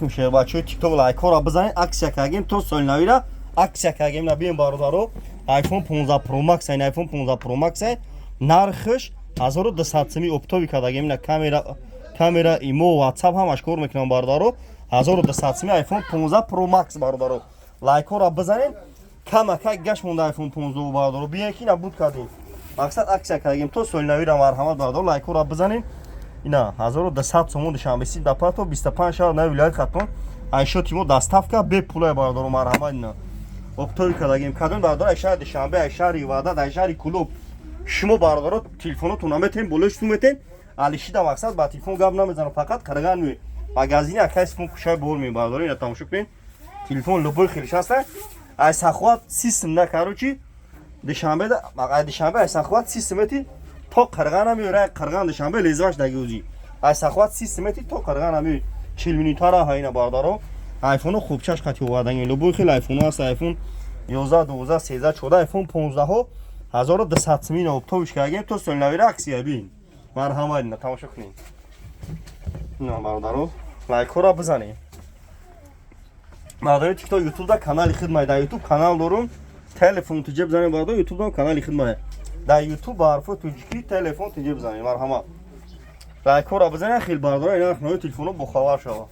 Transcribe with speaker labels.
Speaker 1: Шербачаҳои ТикТок, лайкҳоро бизанед. Акция кардем, то соли навира акция кардем. Набием, бародаро, iPhone 15 Pro Max, ин iPhone 15 Pro Max нархш 1200 сими, оптовый кардагем. Ина камера, имо, WhatsApp, ҳамаш кор мекунам, бародаро. 1200 сими iPhone 15 Pro Max. Бародаро, лайкҳоро бизанед. Камакак гашт монда iPhone 15, бародаро. Биен ки ина буд кардем, мақсад акция кардагем то соли навира. Марҳамат, бародаро, лайкҳоро бизанед. Ина 1200 сомон. Душанбе Сити да пато 25 шаҳр нави вилояти Хатлон айшоти мо доставка бепулай, бародаро. Марҳамат, ина оптовый кардагем. Кадом бародаро ай шаҳри Душанбе, ай шаҳри Ваҳдат, ай шаҳри Кулоб шумо, бародаро, телефонотон наметен, болои су метен алишида. Мақсад, ба телефон гап намезанам, фақат қирған ме магазини акай сифон кушай бор ме. Бародаро, ина тамошо кунед, телефон любой хелиш ҳаста. Ай Саховат систем на, короче, Душанбе, ай Душанбе, ай Саховат системети то Қирған меёра. Қирған, Душанбе лезваш дагиӯзи, ай Саховат системети то Қирған ами 40 минутара. Ҳайна, бародаро, айфоно хубчаш қати оварданги, любой хел айфоно ҳаст: айфон 11, 12, 13, 14, айфон 15 ҳо 1200 симина оптовый ш кардем, то соли навира акция. Бин, марҳамат, ина тамошо кунед. Ина, бародаро, лайкҳоро бизанед. Бародари ТикТок, Ютубда канали хидмай, дар Ютуб канал дорум, телефон тиҷа бизанед, бародар. Ютубдам канали хидмай, дар Ютуб ба ҳарфои тоҷикӣ телефон тиҷа бизанед. Марҳамат, лайкҳоро бизанед. Хел, бародаро, ина нархнои телефоно бохабар шавад.